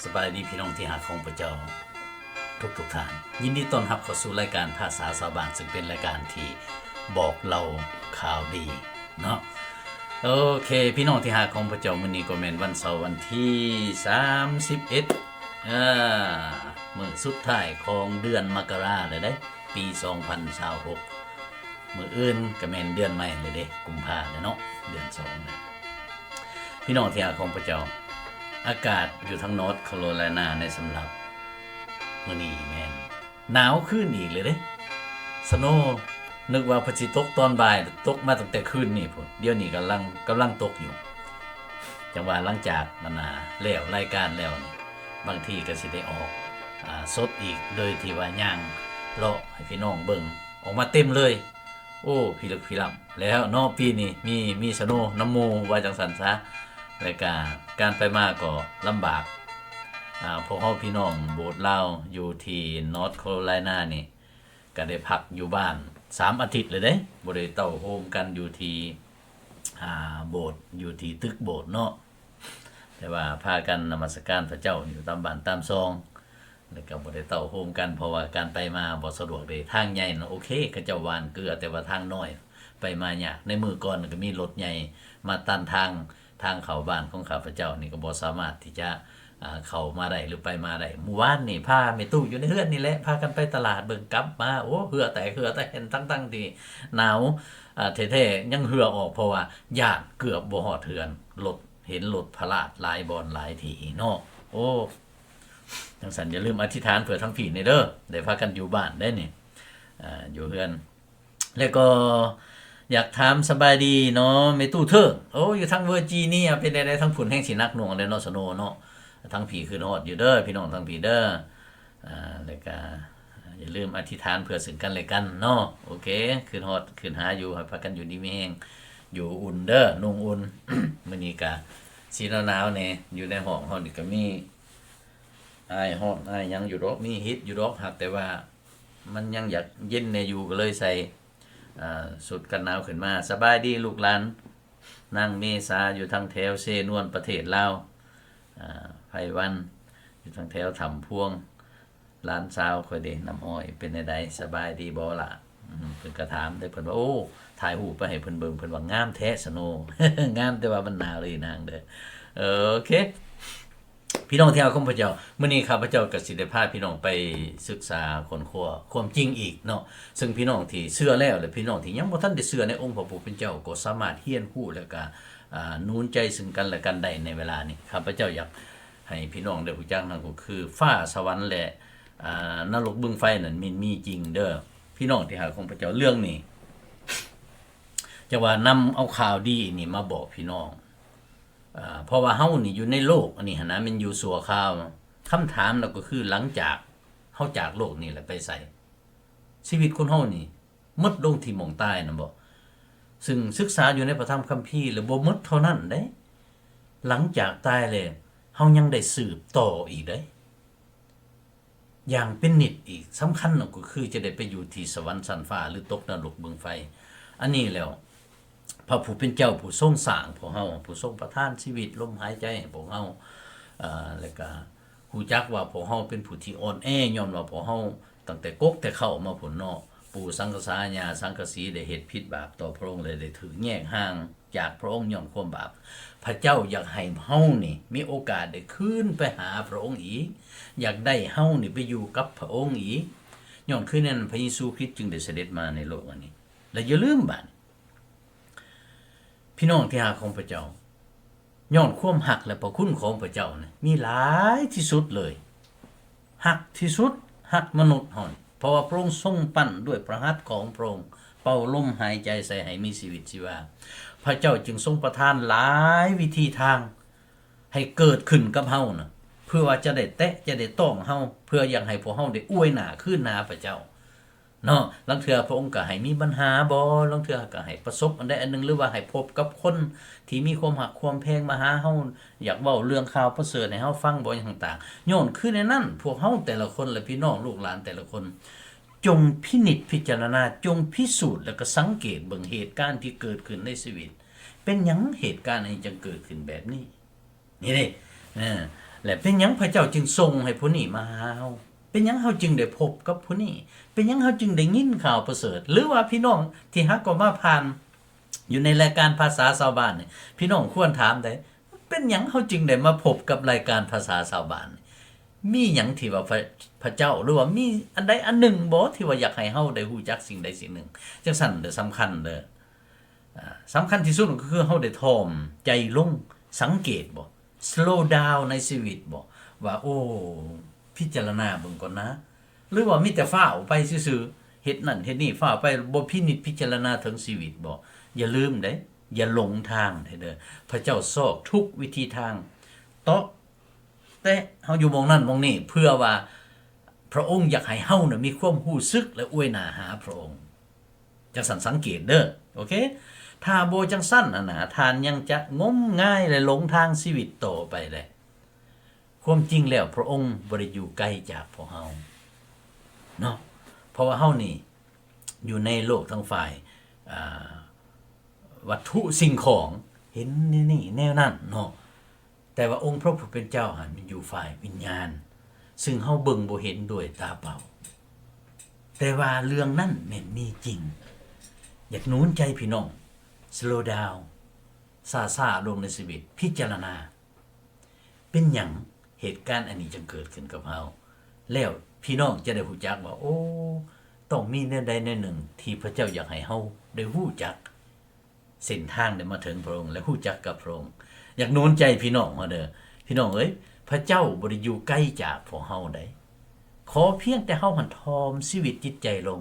ສະບາຍດີພີ່ນ້ອງທີ່ຮັກຂອງພະເຈົ້າທຸກໆທ່ານ. ຍິນດີຕ້ອນຮັບເຂົ້າສູ່ລາຍການພາສາຊາວບ້ານ, ຊຶ່ງເປັນລາຍການທີ່ບອກເລົ່າຂ່າວດີເນາະ. ໂອເຄ ພີ່ນ້ອງທີ່ຮັກຂອງພະເຈົ້າ, ມື້ນີ້ກໍແມ່ນວັນເສົາ ວັນທີສາມສິບເອັດ ເອີ ມື້ສຸດທ້າຍຂອງເດືອນມະກະລາແລ້ວເດ້ ປີສອງພັນຊາວຫົກ. ມື້ອື່ນກໍແມ່ນເດືອນໃໝ່ແລ້ວເດ້ ກຸມພາແລ້ວເນາະ, ເດືອນສອງແລ້ວ. ພີ່ນ້ອງທີ່ຮັກຂອງພະເຈົ້າ, ອາກາດຢູ່ທາງ North Carolina ໃນສຳລັບມື້ນີ້ແມ່ນໜາວຂຶ້ນອີກແລ້ວເດ້. ສະໂນ ນຶກວ່າເພິ່ນຊິຕົກຕອນບ່າຍ, ຕົກມາຕັ້ງແຕ່ຄືນນີ້ພຸ້ນ. ດຽວນີ້ກຳລັງ, ກຳລັງຕົກຢູ່. ຈັ່ງວ່າຫຼັງຈາກ ອັນນ່າ ແລ້ວລາຍການແລ້ວນີ້ ບາງທີກໍຊິໄດ້ອອກ ອາ ສົດອີກ ໂດຍທີ່ວ່າຍ່າງເລາະໃຫ້ພີ່ນ້ອງເບິ່ງ ອອກມາເຕັມເລີຍ. ໂອ້ ພິລຶກພິລ່ຳແລ້ວເນາະ, ປີນີ້ມີ ມີສະໂນນຳໝູ່ ວ່າຈັ່ງຊັ້ນຊະ. ແລ້ວກະການໄປມາກໍລຳບາກ. ອາ ພວກເຮົາພີ່ນ້ອງໂບດລາວຢູ່ທີ່ North Carolina ນີ້ ກໍໄດ້ພັກຢູ່ບ້ານສາມອາທິດແລ້ວເດ້, ບໍ່ໄດ້ເຕົ້າໂຮມກັນຢູ່ທີ່ ອາ ໂບດ, ຢູ່ທີ່ຕຶກໂບດເນາະ. ແຕ່ວ່າພາກັນນະມັດສະການພະເຈົ້າຢູ່ຕາມບ້ານຕາມຊ່ອງ, ແລ້ວກໍບໍ່ໄດ້ເຕົ້າໂຮມກັນ ເພາະວ່າການໄປມາບໍ່ສະດວກເດ້. ທາງໃຫຍ່ນະໂອເຄ ເຂົາເຈົ້າຫວ່ານເກືອ, ແຕ່ວ່າທາງນ້ອຍໄປມາຍາກ. ໃນມື້ກ່ອນກໍມີລົດໃຫຍ່ມາຕັນທາງ, ທາງເຂົ້າບ້ານຂອງຂ້າພະເຈົ້ານີ້ກໍບໍ່ສາມາດທີ່ຈະ ອາ ເຂົ້າມາໄດ້ ຫຼື ໄປມາໄດ້. ມື້ວານນີ້ພາແມ່ຕູ້ຢູ່ໃນເຮືອນນີ້ແຫຼະ ພາກັນໄປຕະຫຼາດເບິ່ງ, ກັບມາ ໂອ້ ເຫື່ອແຕກເຫື່ອແຕນ, ທັງໆທີ່ໜາວ ອາ ແທ້ໆ ຍັງເຫື່ອອອກ ເພາະວ່າຢ້ານເກືອບບໍ່ຮອດເຮືອນ, ລົດ ເຫັນລົດພະລາດຫຼາຍບ່ອນຫຼາຍທີ່ເນາະ. ໂອ້ ຈັ່ງຊັ້ນຢ່າລືມອະທິຖານເພື່ອທາງພີ້ແດ່ເດີ, ໄດ້ພາກັນຢູ່ບ້ານໄດ໋ນີ້ ອາ ຢູ່ເຮືອນ. ແລ້ວກໍຢາກຖາມສະບາຍດີເນາະ ແມ່ຕູ້ເທີງ. ໂອ້ ຢູ່ທາງເວີຈີເນຍເປັນແນວໃດ? ທາງພຸ້ນແຮ່ງຊິໜັກໜ່ວງແລ້ວເນາະ ສະໂນເນາະ, ທາງພີ້ຂຶ້ນຮອດຢູ່ເດີ ພີ່ນ້ອງທາງພີ້ເດີ. ອາ ແລ້ວກໍຢ່າລືມອະທິຖານເພື່ອເຊິ່ງກັນແລະກັນເນາະ. ໂອເຄ ຂຶ້ນຮອດຂຶ້ນຫາຢູ່, ໃຫ້ພາກັນຢູ່ດີມີແຮງ, ຢູ່ອຸ່ນເດີ ນຸ່ງອຸ່ນ. ມື້ນີ້ກະຊິໜາວໆແດ່, ຢູ່ໃນຫ້ອງເຮົານີ້ກະມີອ້າຍຮ້ອນອ້າຍຫຍັງຢູ່ດອກ, ມີຮີດຢູ່ດອກ, ຫາກແຕ່ວ່າ ມັນຍັງຢາກເຢັນແດ່ຢູ່ ກໍເລີຍໃສ່ ເອີ ຊຸດກັນໜາວຂຶ້ນມາ. ສະບາຍດີລູກຫຼານ, ນາງເມສາຢູ່ທາງແຖວເຊນວນ ປະເທດລາວ, ອາ ໄພວັນຢູ່ທາງແຖວຖ້ຳພວງ, ຫຼານສາວຂ້ອຍເດ້ ນ້ຳອ້ອຍ ເປັນແນວໃດ ສະບາຍດີບໍ່ລະ? ອືມ ເພິ່ນກໍຖາມເດ້, ເພິ່ນວ່າ ໂອ້ ຖ່າຍຮູບໄປໃຫ້ເພິ່ນເບິ່ງ, ເພິ່ນວ່າງາມແທ້ ສະໂນ, ງາມແຕ່ວ່າມັນໜາວເລີຍນາງເດີ. ເອີ ໂອເຄ ພີ່ນ້ອງທີ່ຮັກຂອງພະເຈົ້າ, ມື້ນີ້ຂ້າພະເຈົ້າກໍຊິໄດ້ພາພີ່ນ້ອງໄປສຶກສາຄົ້ນຄວ້າຄວາມຈິງອີກເນາະ, ເຊິ່ງພີ່ນ້ອງທີ່ເຊື່ອແລ້ວ ແລະ ພີ່ນ້ອງທີ່ຍັງບໍ່ທັນໄດ້ເຊື່ອໃນອົງພະຜູ້ເປັນເຈົ້າ ກໍສາມາດຮຽນຮູ້ ແລ້ວກະ ອາ ໜູນໃຈເຊິ່ງກັນແລະກັນໄດ້ໃນເວລານີ້. ຂ້າພະເຈົ້າຢາກໃຫ້ພີ່ນ້ອງໄດ້ຮູ້ຈັກນັ້ນກໍຄື ຟ້າສະຫວັນ ແລະ ອາ ນະລົກບຶງໄຟນັ້ນມີ ມີຈິງເດີ ພີ່ນ້ອງທີ່ຮັກຂອງພະເຈົ້າ. ເລື່ອງນີ້ ຈະວ່ານຳເອົາຂ່າວດີນີ້ມາບອກພີ່ນ້ອງ. ເພາະວ່າເຮົານີ້ຢູ່ໃນໂລກອັນນີ້ຫັ້ນນະ ແມ່ນຢູ່ຊົ່ວຄາວ. ຄຳຖາມລະກໍຄື ຫຼັງຈາກເຮົາຈາກໂລກນີ້ແລ້ວໄປໃສ? ຊີວິດຄົນເຮົານີ້ໝົດລົງທີ່ໝ່ອງຕາຍນັ້ນບໍ? ຊຶ່ງສຶກສາຢູ່ໃນພະທຳຄຳພີແລ້ວ ບໍ່ໝົດເທົ່ານັ້ນເດ້. ຫຼັງຈາກຕາຍແລ້ວ ເຮົາຍັງໄດ້ສືບຕໍ່ອີກເດ້. ຢ່າງເປັນນິດອີກ. ສຳຄັນນະກໍຄືຈະໄດ້ໄປຢູ່ທີ່ສະຫວັນຊັ້ນຟ້າ ຫຼື ຕົກນະລົກບຶງໄຟ. ອັນນີ້ແລ້ວ ພະຜູ້ເປັນເຈົ້າຜູ້ຊົງສ້າງພວກເຮົາ, ຜູ້ຊົງປະທານຊີວິດລົມຫາຍໃຈໃຫ້ພວກເຮົາ, ເອີ ແລ້ວກະຮູ້ຈັກວ່າພວກເຮົາເປັນຜູ້ທີ່ອ່ອນແອ ຍ້ອນວ່າພວກເຮົາຕັ້ງແຕ່ກົກແຕ່ເຄົ້າມາພຸ້ນເນາະ, ປູ່ສັງກະສາ ຍ່າສັງກະສີໄດ້ເຮັດຜິດບາບຕໍ່ພະອົງ ແລະ ໄດ້ຖືກແຍກຫ່າງ ຈາກພະອົງຍ້ອນຄວາມບາບ. ພະເຈົ້າຢາກໃຫ້ເຮົານີ້ມີໂອກາດໄດ້ຄືນໄປຫາພະອົງອີກ, ຢາກໄດ້ເຮົານີ້ໄປຢູ່ກັບພະອົງອີກ. ຍ້ອນຄືແນວນັ້ນ ພະເຢຊູຄຣິດຈຶ່ງໄດ້ສະເດັດມາໃນໂລກອັນນີ້. ແລະ ຢ່າລືມບາດນີ້ ພີ່ນ້ອງທີ່ຮັກຂອງພະເຈົ້າ, ຍ້ອນຄວາມຮັກ ແລະ ພະຄຸນຂອງພະເຈົ້ານີ້ມີຫຼາຍທີ່ສຸດເລີຍ. ຮັກທີ່ສຸດ, ຮັກມະນຸດເຮົານີ້, ເພາະວ່າພະອົງຊົງປັ້ນດ້ວຍພະຫັດຂອງພະອົງ, ເປົ່າລົມຫາຍໃຈໃສ່ໃຫ້ມີຊີວິດຊີວາ. ພະເຈົ້າຈຶ່ງຊົງປະທານຫຼາຍວິທີທາງໃຫ້ເກີດຂຶ້ນກັບເຮົານະ, ເພື່ອວ່າຈະໄດ້ແຕະ, ຈະໄດ້ຕ້ອງເຮົາ, ເພື່ອຢາກໃຫ້ພວກເຮົາໄດ້ອວຍໜ້າຄືນຫາພະເຈົ້າ. ເນາະ, ລາງເທື່ອພະອົງກໍໃຫ້ມີບັນຫາບໍ, ລາງເທື່ອກໍໃຫ້ປະສົບອັນໃດອັນໜຶ່ງ ຫຼືວ່າໃຫ້ພົບກັບຄົນທີ່ມີຄວາມຮັກຄວາມແພງມາຫາເຮົາ, ຢາກເວົ້າເລື່ອງຂ່າວປະເສີດໃຫ້ເຮົາຟັງບໍ ຫຍັງຕ່າງໆ. ຍ້ອນຄືແນວນັ້ນ, ພວກເຮົາແຕ່ລະຄົນ ແລະ ພີ່ນ້ອງລູກຫຼານແຕ່ລະຄົນ ຈົ່ງພິນິດພິຈາລະນາ, ຈົ່ງພິສູດ ແລະ ກໍສັງເກດເບິ່ງເຫດການທີ່ເກີດຂຶ້ນໃນຊີວິດ. ເປັນຫຍັງເຫດການອັນນີ້ຈຶ່ງເກີດຂຶ້ນແບບນີ້? ນີ້ເດ້ ເອີ ແລະ ເປັນຫຍັງພະເຈົ້າຈຶ່ງສົ່ງໃຫ້ຜູ້ນີ້ມາຫາເຮົາ? ເປັນຫຍັງເຮົາຈຶ່ງໄດ້ພົບກັບຜູ້ນີ້? ເປັນຫຍັງເຮົາຈຶ່ງໄດ້ຍິນຂ່າວປະເສີດ? ຫຼືວ່າພີ່ນ້ອງທີ່ຫາກໍມາຜ່ານຢູ່ໃນລາຍການພາສາຊາວບ້ານນີ້ ພີ່ນ້ອງຄວນຖາມໄດ້ ເປັນຫຍັງເຮົາຈຶ່ງໄດ້ມາພົບກັບລາຍການພາສາຊາວບ້ານນີ້? ມີຫຍັງທີ່ວ່າພະ ພະເຈົ້າ ຫຼືວ່າມີອັນໃດອັນໜຶ່ງບໍ່ ທີ່ວ່າຢາກໃຫ້ເຮົາໄດ້ຮູ້ຈັກສິ່ງໃດສິ່ງໜຶ່ງ? ຈັ່ງຊັ້ນເດີ ສຳຄັນເດີ ອາ ສຳຄັນທີ່ສຸດກໍຄືເຮົາໄດ້ຖ່ອມໃຈລົງ ສັງເກດບໍ່? slow down ໃນຊີວິດບໍ່? ວ່າ ໂອ້ ພິຈາລະນາເບິ່ງກ່ອນນະ ຫຼືວ່າມີແຕ່ຟ້າວໄປຊື່ໆ ເຮັດນັ້ນເຮັດນີ້ ຟ້າວໄປ ບໍ່ພິນິດພິຈາລະນາເຖິງຊີວິດບໍ່? ຢ່າລືມເດ້ ຢ່າຫຼົງທາງເດີ. ພະເຈົ້າຊອກທຸກວິທີທາງ ເຕາະແຕະເຮົາຢູ່ໝ່ອງນັ້ນໝ່ອງນີ້ ເພື່ອວ່າພະອົງຢາກໃຫ້ເຮົານະມີຄວາມຮູ້ສຶກ ແລະ ອວຍໜ້າຫາພະອົງ. ຈັ່ງຊັ້ນສັງເກດເດີ ໂອເຄ? ຖ້າບໍ່ຈັ່ງຊັ້ນຫັ້ນນະ ທ່ານຍັງຈະງົມງາຍ ແລະ ຫຼົງທາງຊີວິດຕໍ່ໄປແຫຼະ. ຄວາມຈິງແລ້ວ ພະອົງບໍ່ໄດ້ຢູ່ໄກຈາກພວກເຮົາເນາະ ເພາະວ່າເຮົານີ້ຢູ່ໃນໂລກທາງຝ່າຍ ອ່າ ວັດຖຸສິ່ງຂອງ ເຫັນແນວນີ້ແນວນັ້ນເນາະ ແຕ່ວ່າອົງພະຜູ້ເປັນເຈົ້າຫັ້ນຢູ່ຝ່າຍວິນຍານ ຊຶ່ງເຮົາເບິ່ງບໍ່ເຫັນດ້ວຍຕາເປົ່າ. ແຕ່ວ່າເລື່ອງນັ້ນແມ່ນມີຈິງ. ຢາກໜູນໃຈພີ່ນ້ອງ slow down ຊ້າໆລົງໃນຊີວິດ ພິຈາລະນາ ເປັນຫຍັງເຫດການອັນນີ້ຈຶ່ງເກີດຂຶ້ນກັບເຮົາ? ແລ້ວພີ່ນ້ອງຈະໄດ້ຮູ້ຈັກວ່າ ໂອ້ ຕ້ອງມີແນວໃດແນວໜຶ່ງທີ່ພະເຈົ້າຢາກໃຫ້ເຮົາໄດ້ຮູ້ຈັກເສັ້ນທາງ ໄດ້ມາເຖິງພະອົງ ແລະ ຮູ້ຈັກກັບພະອົງ. ຢາກໜູນໃຈພີ່ນ້ອງເຮົາເດີ ພີ່ນ້ອງເອີຍ ພະເຈົ້າບໍ່ໄດ້ຢູ່ໄກຈາກພວກເຮົາໃດ. ຂໍພຽງແຕ່ເຮົາຫັ້ນຖ່ອມຊີວິດຈິດໃຈລົງ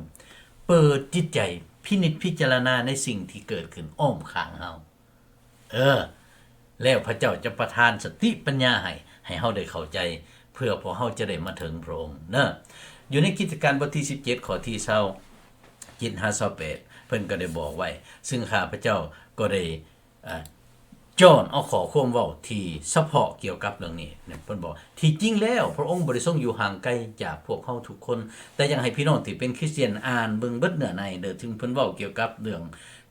ເປີດຈິດໃຈພິນິດພິຈາລະນາໃນສິ່ງທີ່ເກີດຂຶ້ນອ້ອມຂ້າງເຮົາ. ເອີ ແລ້ວພະເຈົ້າຈະປະທານສະຕິປັນຍາໃຫ້ ໃຫ້ເຮົາໄດ້ເຂົ້າໃຈ ເພື່ອພວກເຮົາຈະໄດ້ມາເຖິງພະອົງເນີ. ຢູ່ໃນກິດຈະການບົດທີສິບເຈັດ ຂໍ້ທີຊາວເຈັດຫາຊາວແປດ ເພິ່ນກໍໄດ້ບອກໄວ້ ຊຶ່ງຂ້າພະເຈົ້າກໍໄດ້ ອາ ຈ້ອນເອົາຂໍ້ຄວາມເວົ້າທີ່ສະເພາະກ່ຽວກັບເລື່ອງນີ້. ເພິ່ນບອກ ທີ່ຈິງແລ້ວພະອົງບໍ່ໄດ້ຊົງຢູ່ຫ່າງໄກຈາກພວກເຮົາທຸກຄົນ, ແຕ່ຢາກໃຫ້ພີ່ນ້ອງທີ່ເປັນຄຣິສຕຽນອ່ານເບິ່ງເບິດເນື້ອໃນເດີ, ເຖິງເພິ່ນເວົ້າກ່ຽວກັບເລື່ອງ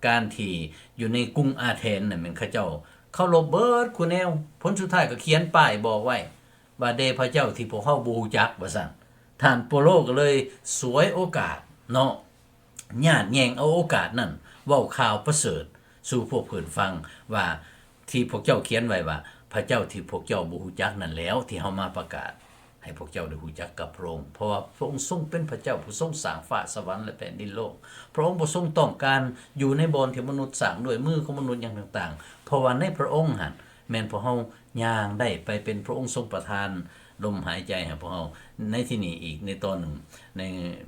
ການທີ່ຢູ່ໃນກຸງອາແທນນັ້ນແມ່ນເຂົາເຈົ້າເຄົາລົບເບິດຄູ່ແນວ, ຜົນສຸດທ້າຍກໍຂຽນປ້າຍບອກໄວ້ວ່າ ແດ່ພະເຈົ້າທີ່ພວກເຮົາບໍ່ຮູ້ຈັກ ວ່າຊັ້ນ. ທ່ານເປົາໂລກໍເລີຍສວຍໂອກາດເນາະ, ຍາດແຍ່ງເອົາໂອກາດນັ້ນເວົ້າຂ່າວປະເສີດສູ່ພວກເພິ່ນຟັງວ່າ ທີ່ພວກເຈົ້າຂຽນໄວ້ວ່າ ພະເຈົ້າທີ່ພວກເຈົ້າບໍ່ຮູ້ຈັກນັ້ນແຫຼວ ທີ່ເຮົາມາປະກາດໃຫ້ພວກເຈົ້າໄດ້ຮູ້ຈັກກັບພະອົງ, ເພາະວ່າພະອົງຊົງເປັນພະເຈົ້າຜູ້ຊົງສ້າງຟ້າສະຫວັນ ແລະ ແຜ່ນດິນໂລກ. ພະອົງບໍ່ຊົງຕ້ອງການຢູ່ໃນບ່ອນທີ່ມະນຸດສ້າງດ້ວຍມືຂອງມະນຸດຫຍັງຕ່າງໆ, ເພາະວ່າໃນພະອົງຫັ້ນແມ່ນພວກເຮົາຍ່າງໄດ້ໄປເປັນ, ພະອົງຊົງປະທານ ລົມຫາຍໃຈໃຫ້ພວກເຮົາ. ໃນທີ່ນີ້ອີກໃນຕອນໜຶ່ງ ໃນ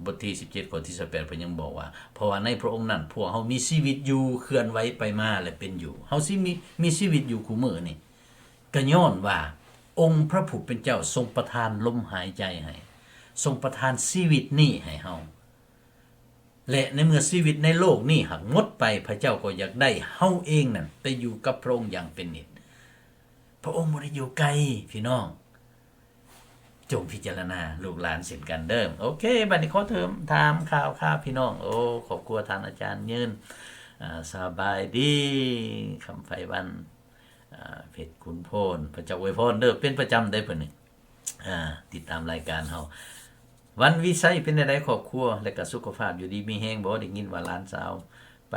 ບົດທີສິບເຈັດ ຂໍ້ທີຊາວແປດ ເພິ່ນຍັງບອກວ່າ ເພາະວ່າໃນພະອົງນັ້ນ ພວກເຮົາມີຊີວິດຢູ່, ເຄື່ອນໄຫວໄປມາ ແລະ ເປັນຢູ່. ເຮົາຊິມີ, ມີຊີວິດຢູ່ຄູ່ມື້ນີ້ ກໍຍ້ອນວ່າອົງພະຜູ້ເປັນເຈົ້າຊົງປະທານລົມຫາຍໃຈໃຫ້, ຊົງປະທານຊີວິດນີ້ໃຫ້ເຮົາ. ແລະ ໃນເມື່ອຊີວິດໃນໂລກນີ້ຫາກໝົດໄປ, ພະເຈົ້າກໍຢາກໄດ້ເຮົາເອງນັ້ນໄປຢູ່ກັບພະອົງຢ່າງເປັນນິດ. ພະອົງບໍ່ໄດ້ຢູ່ໄກ, ພີ່ນ້ອງ ຈົ່ງພິຈາລະນາລູກຫຼານເຊັ່ນກັນເດີ. ໂອເຄ, ບັດນີ້ຂໍເທີມຖາມຂ່າວຄາວພີ່ນ້ອງ. ໂອ້ ຄອບຄົວທ່ານອາຈານຍືນ, ອາ, ສະບາຍດີ ຄຳໄພວັນ, ອາ, ເພັດຂຸນໂພນ, ພະເຈົ້າອວຍພອນເດີ. ເປັນປະຈຳເດ້ເພິ່ນນີ້, ອາ, ຕິດຕາມລາຍການເຮົາ. ວັນວິໄຊ ເປັນແນວໃດຄອບຄົວ ແລະກະສຸຂະພາບ ຢູ່ດີມີແຮງບໍ່? ໄດ້ຍິນວ່າຫຼານສາວໄປ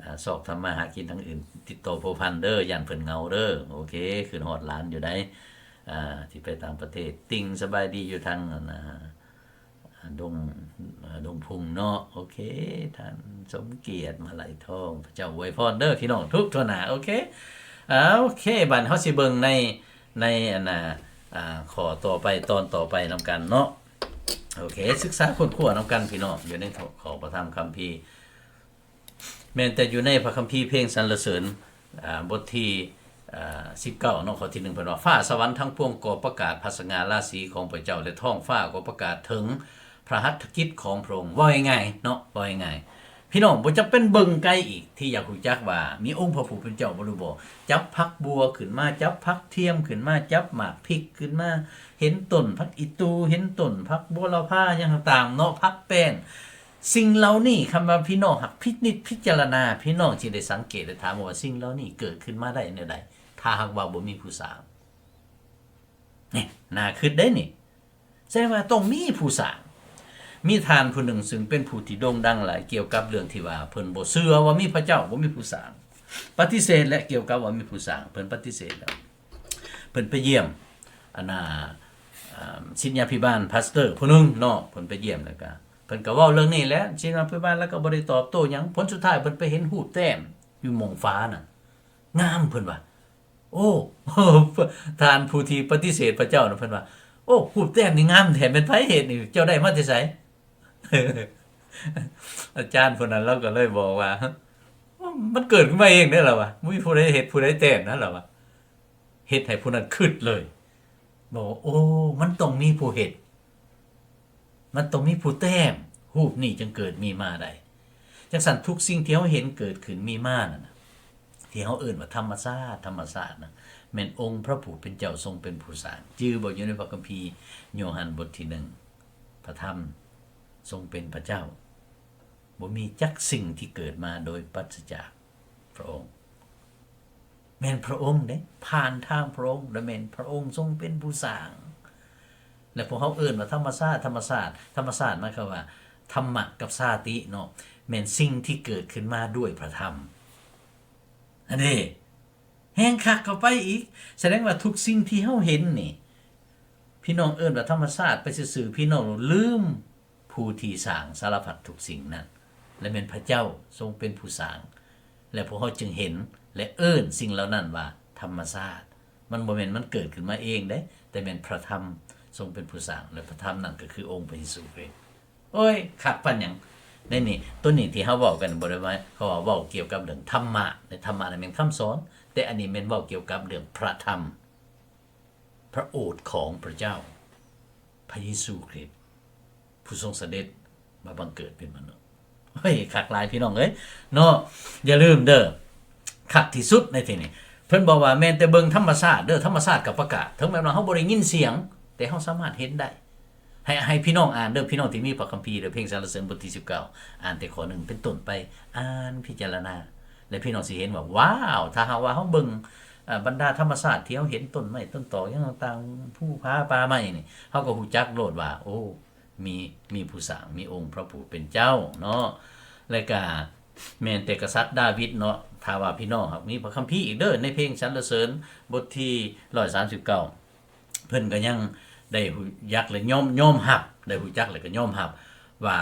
ອາ, ຊອກທຳມາຫາກິນທາງອື່ນ, ຕິດຕໍ່ພົວພັນເດີ, ຢ້ານເພິ່ນເຫງົາເດີ. ໂອເຄ, ຄິດຮອດຫຼານຢູ່ໃດ໋, ອາ, ທີ່ໄປຕ່າງປະເທດ. ຕິ່ງສະບາຍດີຢູ່ທາງ ອັນນາ ອາ, ດົງ, ອາ, ດົງພຸງເນາະ. ໂອເຄ, ທ່ານສົມກຽດ ມາໄລທອງ, ພະເຈົ້າອວຍພອນເດີພີ່ນ້ອງທຸກທົ່ວໜ້າ. ໂອເຄ, ອາ, ໂອເຄ, ບັດເຮົາຊິເບິ່ງໃນ, ໃນ ອັນນາ ອາ, ຂໍ້ຕໍ່ໄປ, ຕອນຕໍ່ໄປນຳກັນເນາະ. ໂອເຄ, ສຶກສາຄົ້ນຄວ້ານຳກັນພີ່ນ້ອງ, ຢູ່ໃນຂໍ້ພະທຳຄຳພີ. ແມ່ນແຕ່ຢູ່ໃນພະຄຳພີເພງສັນລະເສີນ, ອາ, ບົດທີ, ອາ, ສິບເກົ້າເນາະ, ຂໍ້ທີໜຶ່ງ ເພິ່ນວ່າ, ຟ້າສະຫວັນທັງປວງກໍປະກາດພະສະຫງ່າລາສີຂອງພະເຈົ້າ, ແລະ ທ້ອງຟ້າກໍປະກາດເຖິງພະຫັດຖະກິດຂອງພະອົງ. ເວົ້າງ່າຍໆເນາະ, ເວົ້າງ່າຍໆ, ພີ່ນ້ອງບໍ່ຈຳເປັນເບິ່ງໄກອີກ ທີ່ຢາກຮູ້ຈັກວ່າມີອົງພະຜູ້ເປັນເຈົ້າບໍລິບໍ, ຈັບຜັກບົ່ວຂຶ້ນມາ, ຈັບຜັກທຽມຂຶ້ນມາ, ຈັບໝາກພິກຂຶ້ນມາ, ເຫັນຕົ້ນຜັກອີຕູ, ເຫັນຕົ້ນຜັກບົວລະພາ ຫຍັງຕ່າງໆເນາະ, ຜັກແປ້ນ. ສິ່ງເຫຼົ່ານີ້ ຄຳວ່າພີ່ນ້ອງຫາກພິນິດພິຈາລະນາ, ພີ່ນ້ອງຊິໄດ້ສັງເກດ ແລະ ຖາມວ່າ ສິ່ງເຫຼົ່ານີ້ເກີດຂຶ້ນມາໄດ້ແນວໃດ ຖ້າຫາກວ່າບໍ່ມີຜູ້ສ້າງ? ນີ້ ໜ້າຄິດເດ້ນີ້. ສະແດງວ່າຕ້ອງມີຜູ້ສ້າງ. ມີທ່ານຜູ້ໜຶ່ງ ຊຶ່ງເປັນຜູ້ທີ່ໂດ່ງດັງຫຼາຍ ກ່ຽວກັບເລື່ອງທີ່ວ່າເພິ່ນບໍ່ເຊື່ອວ່າມີພະເຈົ້າ, ບໍ່ມີຜູ້ສ້າງ, ປະຕິເສດແຫຼະ ກ່ຽວກັບວ່າມີຜູ້ສ້າງ, ເພິ່ນປະຕິເສດແລ້ວ. ເພິ່ນໄປຢ້ຽມ ອັນນ່າ ອາ ສິດຍາພິບານ ພາສເຕີຜູ້ໜຶ່ງເນາະ, ເພິ່ນໄປຢ້ຽມແລ້ວກະ ເພິ່ນກະເວົ້າເລື່ອງນີ້ແຫຼະ, ສິດຍາພິບານລາວກະບໍ່ໄດ້ຕອບໂຕ້ຫຍັງ. ຜົນສຸດທ້າຍເພິ່ນໄປເຫັນຮູບແຕ້ມຢູ່ໝ່ອງຝານັ້ນ ງາມ ເພິ່ນວ່າ. ໂອ້ ທ່ານຜູ້ທີ່ປະຕິເສດພະເຈົ້ານະ ເພິ່ນວ່າ ໂອ້ ຮູບແຕ້ມນີ້ງາມແທ້ ແມ່ນໃຜເຮັດນີ້? ເຈົ້າໄດ້ມາແຕ່ໃສ? ອາຈານຜູ້ນັ້ນລາວກໍເລີຍບອກວ່າ ມັນເກີດຂຶ້ນມາເອງເດ້ ລາວວ່າ, ບໍ່ມີຜູ້ໃດເຮັດ ຜູ້ໃດແຕ້ມນະ ລາວວ່າ. ເຮັດໃຫ້ຜູ້ນັ້ນຄິດເລີຍ ບອກວ່າ ໂອ້ ມັນຕ້ອງມີຜູ້ເຮັດ. ມັນຕ້ອງມີຜູ້ແຕ້ມ ຮູບນີ້ຈຶ່ງເກີດມີມາໄດ້. ຈັ່ງຊັ້ນ ທຸກສິ່ງທີ່ເຮົາເຫັນເກີດຂຶ້ນມີມານັ້ນນະ ທີ່ເຮົາເອີ້ນວ່າທຳມະຊາດ, ທຳມະຊາດນະ ແມ່ນອົງພະຜູ້ເປັນເຈົ້າຊົງເປັນຜູ້ສ້າງ. ຈື່ບໍ່? ຢູ່ໃນພະຄຳພີໂຍຮັນບົດທີໜຶ່ງ ພະທຳຊົງເປັນພະເຈົ້າ. ບໍ່ມີຈັກສິ່ງທີ່ເກີດມາໂດຍປາສະຈາກພະອົງ. ແມ່ນພະອົງເດ້ ຜ່ານທາງພະອົງ ແລະ ແມ່ນພະອົງຊົງເປັນຜູ້ສ້າງ. ແລະ ພວກເຮົາເອີ້ນວ່າທຳມະຊາດ, ທຳມະຊາດ, ທຳມະຊາດໝາຍຄວາມວ່າ ທຳມະກັບຊາຕິເນາະ ແມ່ນສິ່ງທີ່ເກີດຂຶ້ນມາດ້ວຍພະທຳ. ອັນນີ້ແຮງຄັກເຂົ້າໄປອີກ. ສະແດງວ່າທຸກສິ່ງທີ່ເຮົາເຫັນນີ້ ພີ່ນ້ອງເອີ້ນວ່າທຳມະຊາດໄປຊື່ໆ, ພີ່ນ້ອງລືມ ຜູ້ທີ່ສ້າງສາລະພັດທຸກສິ່ງນັ້ນ ແລະ ແມ່ນພະເຈົ້າຊົງເປັນຜູ້ສ້າງ ແລະ ພວກເຮົາຈຶ່ງເຫັນ ແລະ ເອີ້ນສິ່ງເຫຼົ່ານັ້ນວ່າທຳມະຊາດ. ມັນບໍ່ແມ່ນມັນເກີດຂຶ້ນມາເອງເດ້ ແຕ່ແມ່ນພະທຳຊົງເປັນຜູ້ສ້າງ ແລະ ພະທຳນັ້ນກໍຄືອົງພະເຢຊູຄຣິດ. ໂອ້ຍ ຄັກປານຫຍັງ ໃນນີ້. ໂຕນີ້ທີ່ເຮົາເວົ້າກັນ ບໍ່ໄດ້ວ່າ ເຂົາວ່າເວົ້າກ່ຽວກັບເລື່ອງທຳມະ ແລະ ທຳມະນັ້ນແມ່ນຄຳສອນ, ແຕ່ອັນນີ້ແມ່ນເວົ້າກ່ຽວກັບເລື່ອງພະທຳ. ພະໂອດຂອງພະເຈົ້າ ພະເຢຊູຄຣິດ ຜູ້ຊົງສະເດັດມາບັງເກີດເປັນມະນຸດ. ເຮີ້ຍ ຄັກຫຼາຍພີ່ນ້ອງເອີຍເນາະ. ຢ່າລືມເດີ ຄັກທີ່ສຸດໃນທີ່ນີ້ ເພິ່ນບອກວ່າແມ່ນແຕ່ເບິ່ງທຳມະຊາດເດີ, ທຳມະຊາດກໍປະກາດ, ເຖິງແມ່ນວ່າເຮົາບໍ່ໄດ້ຍິນສຽງ ແຕ່ເຮົາສາມາດເຫັນໄດ້. ໃຫ້ ໃຫ້ພີ່ນ້ອງອ່ານເດີ, ພີ່ນ້ອງທີ່ມີພະຄຳພີເດີ, ເພງສັນລະເສີນບົດທີສິບເກົ້າ ອ່ານແຕ່ຂໍ້ໜຶ່ງເປັນຕົ້ນໄປ, ອ່ານພິຈາລະນາ ແລະ ພີ່ນ້ອງຊິເຫັນວ່າ ວ້າວ ຖ້າຫາກວ່າເຮົາເບິ່ງ ເອີ ບັນດາທຳມະຊາດທີ່ເຮົາເຫັນ ຕົ້ນໄມ້ ຕົ້ນຕອກ ຫຍັງຕ່າງໆ ພູຜາປ່າໄມ້ນີ້ ເຮົາກໍຮູ້ຈັກໂລດວ່າ ໂອ້ ມີ ມີຜູ້ສ້າງ ມີອົງພະຜູ້ເປັນເຈົ້າເນາະ. ແລະກະແມ່ນແຕ່ກະສັດດາວິດເນາະ, ຖ້າວ່າພີ່ນ້ອງຫາກມີພະຄຳພີອີກເດີ ໃນເພງສັນລະເສີນບົດທີຮ້ອຍສາມສິບເກົ້າ ເພິ່ນກໍຍັງໄດ້ຮູ້ຈັກ ແລະ ຍອມ ຍອມຮັບ ໄດ້ຮູ້ຈັກ ແລະ ກໍຍອມຮັບວ່າ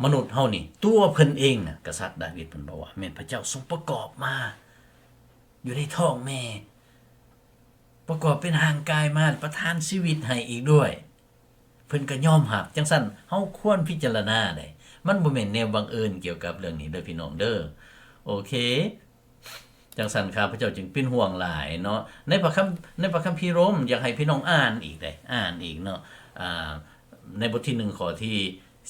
ມະນຸດເຮົານີ້ ຕົວເພິ່ນເອງນະ ກະສັດດາວິດເພິ່ນບອກວ່າ ແມ່ນພະເຈົ້າຊົງປະກອບມາ ຢູ່ໃນທ້ອງແມ່ ປະກອບເປັນຮ່າງກາຍມາ ປະທານຊີວິດໃຫ້ອີກດ້ວຍ. ເພິ່ນກໍຍອມຮັບ. ຈັ່ງຊັ້ນ ເຮົາຄວນພິຈາລະນາໄດ໋. ມັນບໍ່ແມ່ນແນວບັງເອີນກ່ຽວກັບເລື່ອງນີ້ເດີພີ່ນ້ອງເດີ. ໂອເຄ. ຈັ່ງຊັ້ນ ຂ້າພະເຈົ້າຈຶ່ງເປັນຫ່ວງຫຼາຍເນາະ. ໃນພະຄຳ ໃນພະຄຳພີໂຣມ ຢາກໃຫ້ພີ່ນ້ອງອ່ານອີກເດ້ ອ່ານອີກເນາະ. ອ່າ ໃນບົດທີໜຶ່ງ ຂໍ້ທີ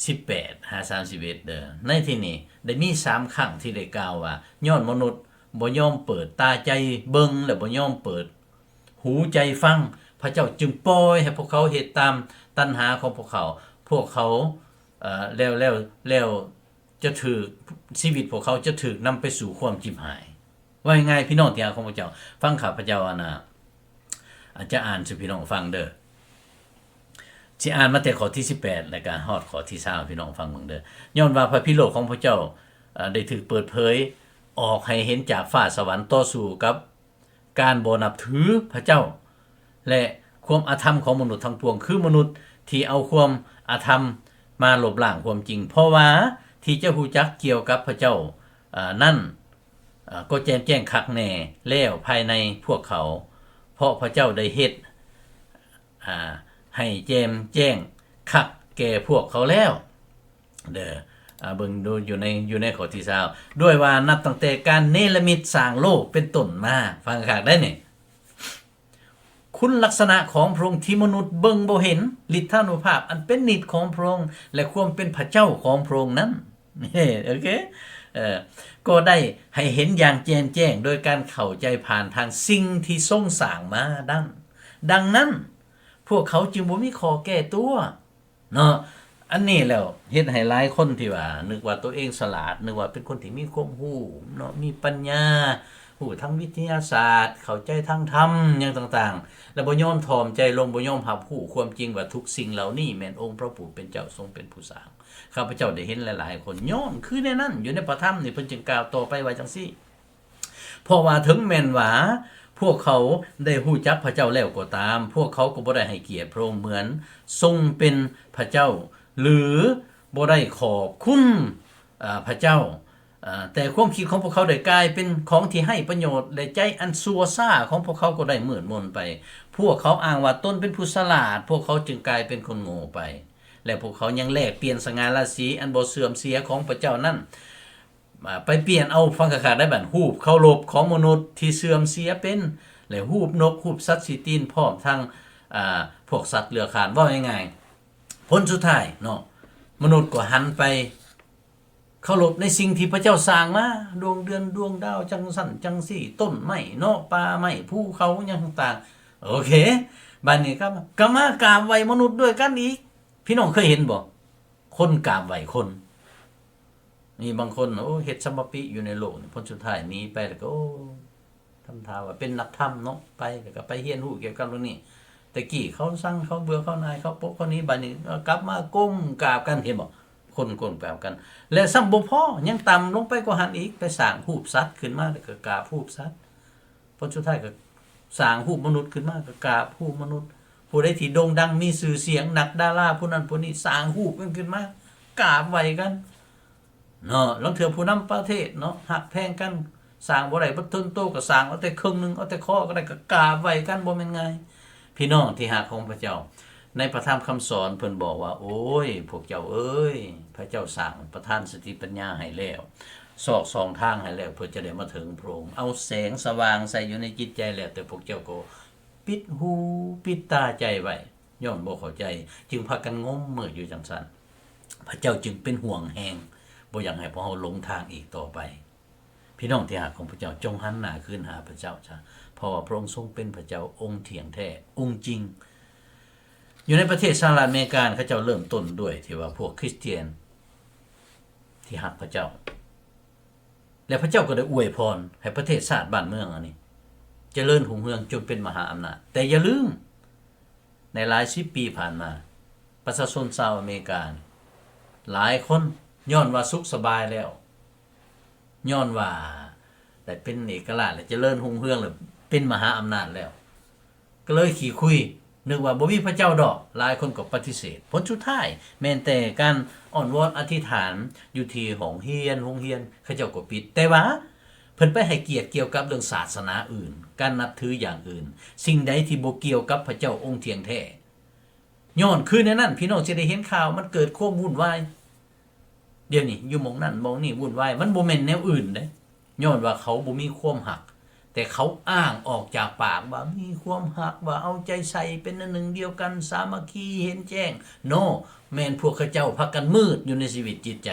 ສິບແປດຫາສາມສິບເອັດເດີ. ໃນທີ່ນີ້ໄດ້ມີສາມຄັ້ງທີ່ໄດ້ກ່າວວ່າ ຍ້ອນມະນຸດ ບໍ່ຍອມເປີດຕາໃຈເບິ່ງ ແລະ ບໍ່ຍອມເປີດຫູໃຈຟັງ, ພະເຈົ້າຈຶ່ງປ່ອຍໃຫ້ພວກເຂົາເຮັດຕາມຕັນຫາຂອງພວກເຂົາ. ພວກເຂົາ ເອີ ແລ້ວ ແລ້ວ ແລ້ວຈະຖືກ ຊີວິດພວກເຂົາຈະຖືກນຳໄປສູ່ຄວາມຈິບຫາຍ. ເວົ້າງ່າຍໆ ພີ່ນ້ອງທີ່ຮັກຂອງພະເຈົ້າ, ຟັງຂ້າພະເຈົ້າ ອັນນ່າ ອາດຈະອ່ານສູ່ພີ່ນ້ອງຟັງເດີ. ຊິອ່ານມາແຕ່ຂໍ້ທີສິບແປດ ແລ້ວກະຮອດຂໍ້ທີຊາວ ໃຫ້ພີ່ນ້ອງຟັງເບິ່ງເດີ. ຍ້ອນວ່າພະພິໂລກຂອງພະເຈົ້າ ເອີ ໄດ້ຖືກເປີດເຜີຍອອກໃຫ້ເຫັນຈາກຟ້າສະຫວັນ ຕໍ່ສູ້ກັບການບໍ່ນັບຖືພະເຈົ້າ ແລະ ຄວາມອະທຳຂອງມະນຸດທັງປວງ, ຄືມະນຸດທີ່ເອົາຄວາມອະທຳມາລົບລ້າງຄວາມຈິງ. ເພາະວ່າທີ່ຈະຮູ້ຈັກກ່ຽວກັບພະເຈົ້າ ເອີ ນັ້ນ ເອີ ກໍແຈ່ມແຈ້ງຄັກແນ່ແລ້ວພາຍໃນພວກເຂົາ, ເພາະພະເຈົ້າໄດ້ເຮັດ ອ່າ ໃຫ້ແຈ່ມແຈ້ງຄັກແກ່ພວກເຂົາແລ້ວເດີ. ອ່າ ເບິ່ງດູຢູ່ໃນ ຢູ່ໃນຂໍ້ທີຊາວ ດ້ວຍວ່ານັບຕັ້ງແຕ່ການເນລະມິດສ້າງໂລກເປັນຕົ້ນມາ. ຟັງຄັກໄດ໋ນີ້. ຄຸນລັກສະນະຂອງພະອົງທີ່ມະນຸດເບິ່ງບໍ່ເຫັນ, ລິດທານຸພາບອັນເປັນນິດຂອງພະອົງ ແລະ ຄວາມເປັນພະເຈົ້າຂອງພະອົງນັ້ນ ໂອເຄ ເອີ ກໍໄດ້ໃຫ້ເຫັນຢ່າງແຈ່ມແຈ້ງໂດຍການເຂົ້າໃຈຜ່ານທາງສິ່ງທີ່ຊົງສ້າງມານັ້ນ. ດັ່ງນັ້ນ ພວກເຂົາຈຶ່ງບໍ່ມີຂໍ້ແກ້ຕົວເນາະ. ອັນນີ້ແລ້ວເຮັດໃຫ້ຫຼາຍຄົນທີ່ວ່ານຶກວ່າຕົວເອງສະຫຼາດ, ນຶກວ່າເປັນຄົນທີ່ມີຄວາມຮູ້ເນາະ, ມີປັນຍາ, ຮູ້ທາງວິທະຍາສາດ, ເຂົ້າໃຈທາງທຳຫຍັງຕ່າງໆ ແລະ ບໍ່ຍອມຖ່ອມໃຈລົງ, ບໍ່ຍອມຮັບຮູ້ຄວາມຈິງວ່າທຸກສິ່ງເຫຼົ່ານີ້ແມ່ນອົງພະຜູ້ເປັນເຈົ້າຊົງເປັນຜູ້ສ້າງ. ຂ້າພະເຈົ້າໄດ້ເຫັນຫຼາຍໆຄົນ ຍ້ອນຄືແນວນັ້ນ ຢູ່ໃນພະທຳນີ້ ເພິ່ນຈຶ່ງກ່າວຕໍ່ໄປວ່າຈັ່ງຊີ້. ເພາະວ່າເຖິງແມ່ນວ່າພວກເຂົາໄດ້ຮູ້ຈັກພະເຈົ້າແລ້ວກໍຕາມ, ພວກເຂົາກໍບໍ່ໄດ້ໃຫ້ກຽດພະອົງເໝືອນຊົງເປັນພະເຈົ້າ ຫຼື ບໍ່ໄດ້ຂອບຄຸນ ເອີ ພະເຈົ້າ, ເອີ ແຕ່ຄວາມຄິດຂອງພວກເຂົາໄດ້ກາຍເປັນຂອງທີ່ໄຮ້ປະໂຫຍດ ແລະ ໃຈອັນຊົ່ວຊ້າຂອງພວກເຂົາກໍໄດ້ມືດມົນໄປ. ພວກເຂົາອ້າງວ່າຕົນເປັນຜູ້ສະຫຼາດ, ພວກເຂົາຈຶ່ງກາຍເປັນຄົນໂງ່ໄປ, ແລະ ພວກເຂົາຍັງແລກປ່ຽນສະຫງ່າລາສີອັນບໍ່ເສື່ອມເສຍຂອງພະເຈົ້ານັ້ນ ອາ ໄປປ່ຽນເອົາ ຟັງຄັກໆ ໄດ້ບັດ ຮູບເຄົາລົບຂອງມະນຸດທີ່ເສື່ອມເສຍເປັນ ແລະ ຮູບນົກ, ຮູບສັດສີ່ຕີນ ພ້ອມທັງ ອາ ພວກສັດເລືອຍຄານ. ເວົ້າງ່າຍໆ ຜົນສຸດທ້າຍເນາະ ມະນຸດກໍຫັນໄປເຄົາລົບໃນສິ່ງທີ່ພະເຈົ້າສ້າງມາ, ດວງເດືອນ, ດວງດາວ, ຈັ່ງຊັ້ນຈັ່ງຊີ້, ຕົ້ນໄມ້ເນາະ, ປ່າໄມ້, ພູເຂົາ ຫຍັງຕ່າງໆ. ໂອເຄ, ບາດນີ້ກໍ ກໍມາກາບໄຫວ້ມະນຸດດ້ວຍກັນອີກ. ພີ່ນ້ອງເຄີຍເຫັນບໍ່? ຄົນກາບໄຫວ້ຄົນ. ມີບາງຄົນ ໂອ້ ເຮັດສຳມະປິຢູ່ໃນໂລກນີ້, ຜົນສຸດທ້າຍໜີໄປແລ້ວກໍ ໂອ້ ທຳທ່າວ່າເປັນນັກທຳເນາະ, ໄປແລ້ວກໍໄປຮຽນຮູ້ກ່ຽວກັບເລື່ອງນີ້. ແຕ່ກີ້ເຂົາຊັງ, ເຂົາເບື່ອ, ເຂົາໜ່າຍ, ເຂົາປົກ, ເຂົາໜີໄປ, ບາດນີ້ກໍກັບມາກົ້ມກາບກັນ, ເຫັນບໍ່? ຄົນກົ້ມກາບກັນ. ແລະ ຊ້ຳບໍ່ພໍ, ຍັງຕ່ຳລົງໄປກວ່າຫັ້ນອີກ, ໄປສ້າງຮູບສັດຂຶ້ນມາ ແລ້ວກໍກາບຮູບສັດ. ຜົນສຸດທ້າຍກໍສ້າງຮູບມະນຸດຂຶ້ນມາ, ກໍກາບຮູບມະນຸດ. ຜູ້ໃດທີ່ໂດ່ງດັງມີຊື່ສຽງ, ນັກດາລາຜູ້ນັ້ນຜູ້ນີ້ ສ້າງຮູບກັນຂຶ້ນມາ, ກາບໄຫວ້ກັນເນາະ. ລາງເທື່ອຜູ້ນຳປະເທດເນາະ ຮັກແພງກັນ, ສ້າງບໍ່ໄດ້ເບິດເທິງໂຕ ກໍສ້າງເອົາແຕ່ເຄິ່ງໜຶ່ງ, ເອົາແຕ່ຄໍກໍໄດ້, ກໍກາບໄຫວ້ກັນ, ບໍ່ແມ່ນງ່າຍ. ພີ່ນ້ອງທີ່ຮັກຂອງພະເຈົ້າ, ໃນພະທຳຄຳສອນເພິ່ນບອກວ່າ ໂອ້ຍ ພວກເຈົ້າເອີຍ, ພະເຈົ້າສ້າງປະທານສະຕິປັນຍາໃຫ້ແລ້ວ, ຊອກຊ່ອງທາງໃຫ້ແລ້ວ ເພື່ອຈະໄດ້ມາເຖິງພະອົງ. ເອົາແສງສະຫວ່າງໃສ່ຢູ່ໃນຈິດໃຈແລ້ວ, ແຕ່ພວກເຈົ້າກໍປິດຫູປິດຕາໃຈໄວ້, ຍ້ອນບໍ່ເຂົ້າໃຈ, ຈຶ່ງພາກັນງົມມືດຢູ່ຈັ່ງຊັ້ນ. ພະເຈົ້າຈຶ່ງເປັນຫ່ວງແຮງ, ບໍ່ຢາກໃຫ້ພວກເຮົາຫຼົງທາງອີກຕໍ່ໄປ. ພີ່ນ້ອງທີ່ຮັກຂອງພະເຈົ້າ, ຈົ່ງຫັນໜ້າຄືນຫາພະເຈົ້າຊະ, ເພາະວ່າພະອົງຊົງເປັນພະເຈົ້າອົງທ່ຽງແທ້, ອົງຈິງ. ຢູ່ໃນປະເທດສະຫະລັດອາເມລິກາ, ເຂົາເຈົ້າເລີ່ມຕົ້ນດ້ວຍທີ່ວ່າພວກຄຣິສຕຽນທີ່ຮັກພະເຈົ້າ, ແລະ ພະເຈົ້າກໍໄດ້ອວຍພອນໃຫ້ປະເທດຊາດບ້ານເມືອງອັນນີ້ຈະເລີນຮຸ່ງເຮືອງຈົນເປັນມະຫາອຳນາດ. ແຕ່ຢ່າລືມ, ໃນຫຼາຍສິບປີຜ່ານມາ, ປະຊາຊົນຊາວອາເມລິກາຫຼາຍຄົນ ຍ້ອນວ່າສຸກສະບາຍແລ້ວ, ຍ້ອນວ່າໄດ້ເປັນເອກະລາດ ແລະ ຈະເລີນຮຸ່ງເຮືອງ ແລະ ເປັນມະຫາອຳນາດແລ້ວ, ກໍເລີຍຂີ້ຄຸຍ, ນຶກວ່າບໍ່ມີພະເຈົ້າດອກ. ຫຼາຍຄົນກໍປະຕິເສດ. ຜົນສຸດທ້າຍແມ່ນແຕ່ການອ້ອນວອນອະທິຖານຢູ່ທີ່ຫ້ອງຮຽນ, ໂຮງຮຽນ ເຂົາເຈົ້າກໍປິດ. ແຕ່ວ່າເພິ່ນໄປໃຫ້ກຽດກ່ຽວກັບເລື່ອງສາສະໜາອື່ນ, ການນັບຖືຢ່າງອື່ນ, ສິ່ງໃດທີ່ບໍ່ກ່ຽວກັບພະເຈົ້າອົງທ່ຽງແທ້. ຍ້ອນຄືແນວນັ້ນ, ພີ່ນ້ອງຊິໄດ້ເຫັນຂ່າວ ມັນເກີດຄວາມວຸ່ນວາຍ. ດຽວນີ້ຢູ່ໝ່ອງນັ້ນໝ່ອງນີ້ວຸ່ນວາຍ, ມັນບໍ່ແມ່ນແນວອື່ນເດ້, ຍ້ອນວ່າເຂົາບໍ່ມີຄວາມຮັກ, ແຕ່ເຂົາອ້າງອອກຈາກປາກວ່າມີຄວາມຮັກ, ວ່າເອົາໃຈໃສ່, ເປັນອັນໜຶ່ງດຽວກັນ, ສາມັກຄີ, ເຫັນແຈ້ງ. ໂນ, ແມ່ນພວກເຂົາເຈົ້າພາກັນມືດຢູ່ໃນຊີວິດຈິດໃຈ.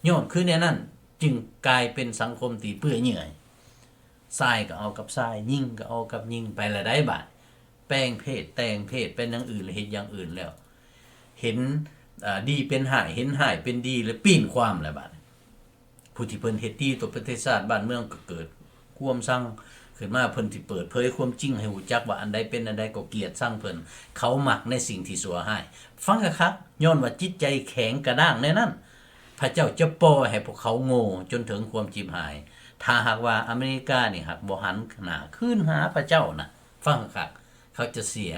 ຍ້ອນຄືແນວນັ້ນ, ຈຶ່ງກາຍເປັນສັງຄົມທີ່ເປື່ອຍເຫຍື່ອຍ. ຊາຍກໍເອົາກັບຊາຍ, ຍິງກໍເອົາກັບຍິງ, ໄປລະໄດ໋ບາດ. ແປງເພດ, ແຕ່ງເພດ, ເປັນຢ່າງອື່ນ ແລະ ເຮັດຢ່າງອື່ນແລ້ວ. ເຫັນ ເອີ ດີເປັນຮ້າຍ, ເຫັນຮ້າຍເປັນດີ ແລະ ປີ້ນຄວາມແລ້ວບາດນີ້. ຜູ້ທີ່ເພິ່ນເຮັດດີຕໍ່ປະເທດຊາດບ້ານເມືອງກໍເກີດຄວາມຊັງຂຶ້ນມາ, ເພິ່ນທີ່ເປີດເຜີຍຄວາມຈິງໃຫ້ຮູ້ຈັກວ່າອັນໃດເປັນອັນໃດກໍກຽດຊັງເພິ່ນ. ເຂົາມັກໃນສິ່ງທີ່ຊົ່ວຮ້າຍ. ຟັງຄັກໆ, ຍ້ອນວ່າຈິດໃຈແຂງກະດ້າງແນວນັ້ນ, ພະເຈົ້າຈະປ່ອຍໃຫ້ພວກເຂົາໂງ່ຈົນເຖິງຄວາມຈິບຫາຍ. ຖ້າຫາກວ່າອາເມລິການີ້ຫາກບໍ່ຫັນໜ້າຄືນຫາພະເຈົ້ານະ, ຟັງຄັກ, ເຂົາຈະເສຍ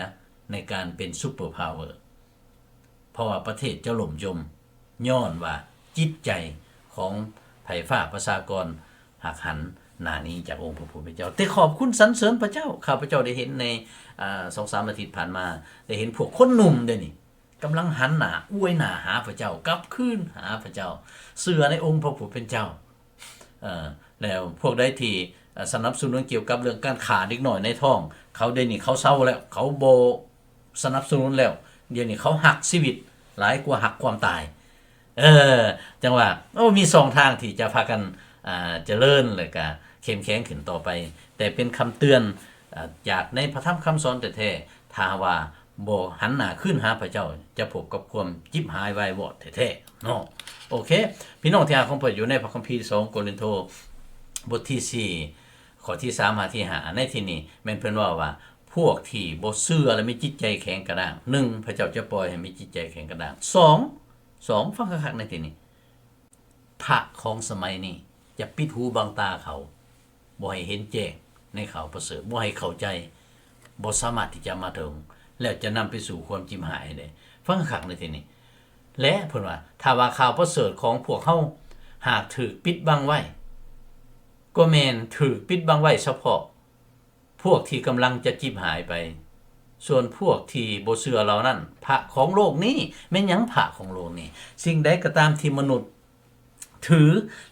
ໃນການເປັນ super power, ເພາະວ່າປະເທດຈະລົ້ມຍົມ ຍ້ອນວ່າຈິດໃຈຂອງໄພຟ້າປະຊາກອນຫາກຫັນໜ້າໜີຈາກອົງພະຜູ້ເປັນເຈົ້າ. ແຕ່ຂອບຄຸນສັນເສີນພະເຈົ້າ, ຂ້າພະເຈົ້າໄດ້ເຫັນໃນ ອາ ສອງສາມອາທິດຜ່ານມາ, ໄດ້ເຫັນພວກຄົນໜຸ່ມດຽວນີ້ ກຳລັງຫັນໜ້າ ອວຍໜ້າຫາພະເຈົ້າ, ກັບຄືນຫາພະເຈົ້າ, ເຊື່ອໃນອົງພະຜູ້ເປັນເຈົ້າ. ເອີ ແລ້ວພວກໃດທີ່ ເອີ ສະໜັບສະໜູນກ່ຽວກັບເລື່ອງການຂ້າເດັກນ້ອຍໃນທ້ອງ, ເຂົາດຽວນີ້ເຂົາເຊົາແລ້ວ, ເຂົາບໍ່ສະໜັບສະໜູນແລ້ວ, ດຽວນີ້ເຂົາຮັກຊີວິດຫຼາຍກວ່າຮັກຄວາມຕາຍ. ເອີ ຈັ່ງວ່າ ໂອ້ ມີຊ່ອງທາງທີ່ຈະພາກັນ ອາ ຈະເລີນ ແລະກະເຂັ້ມແຂງຂຶ້ນຕໍ່ໄປ. ແຕ່ເປັນຄຳເຕືອນ ອາ ຈາກໃນພະທຳຄຳສອນແທ້ໆ, ຖ້າວ່າບໍ່ຫັນໜ້າຄືນຫາພະເຈົ້າ, ຈະພົບກັບຄວາມຈິບຫາຍວາຍວອດແທ້ໆເນາະ. ໂອເຄ, ພີ່ນ້ອງທີ່ຮັກຂອງພະເຈົ້າ, ຢູ່ໃນພະຄຳພີສອງໂກລິນໂທ ບົດທີສີ່ ຂໍ້ທີສາມຫາທີຫ້າ ໃນທີ່ນີ້ແມ່ນເພິ່ນເວົ້າວ່າ ພວກທີ່ບໍ່ເຊື່ອ ແລະ ມີຈິດໃຈແຂງກະດ້າງ. ໜຶ່ງ ພະເຈົ້າຈະປ່ອຍໃຫ້ມີຈິດໃຈແຂງກະດ້າງ. ສອງ ສອງ ຟັງຄັກໆໃນທີ່ນີ້ ພະຂອງສະໄໝນີ້ຈະປິດຫູບັງຕາເຂົາ, ບໍ່ໃຫ້ເຫັນແຈ້ງໃນຂ່າວປະເສີດ, ບໍ່ໃຫ້ເຂົ້າໃຈ, ບໍ່ສາມາດທີ່ຈະມາເຖິງ ແລ້ວຈະນຳໄປສູ່ຄວາມຈິບຫາຍໃດ. ຟັງຄັກໃນທີ່ນີ້ ແລະ ເພິ່ນວ່າ ຖ້າວ່າຂ່າວປະເສີດຂອງພວກເຮົາຫາກຖືກປິດບັງໄວ້, ກໍແມ່ນຖືກປິດບັງໄວ້ສະເພາະພວກທີ່ກຳລັງຈະຈິບຫາຍໄປ. ສ່ວນພວກທີ່ບໍ່ເຊື່ອເຫຼົ່ານັ້ນ, ພະຂອງໂລກນີ້. ແມ່ນຫຍັງພະຂອງໂລກນີ້? ສິ່ງໃດກໍຕາມທີ່ມະນຸດ ຖື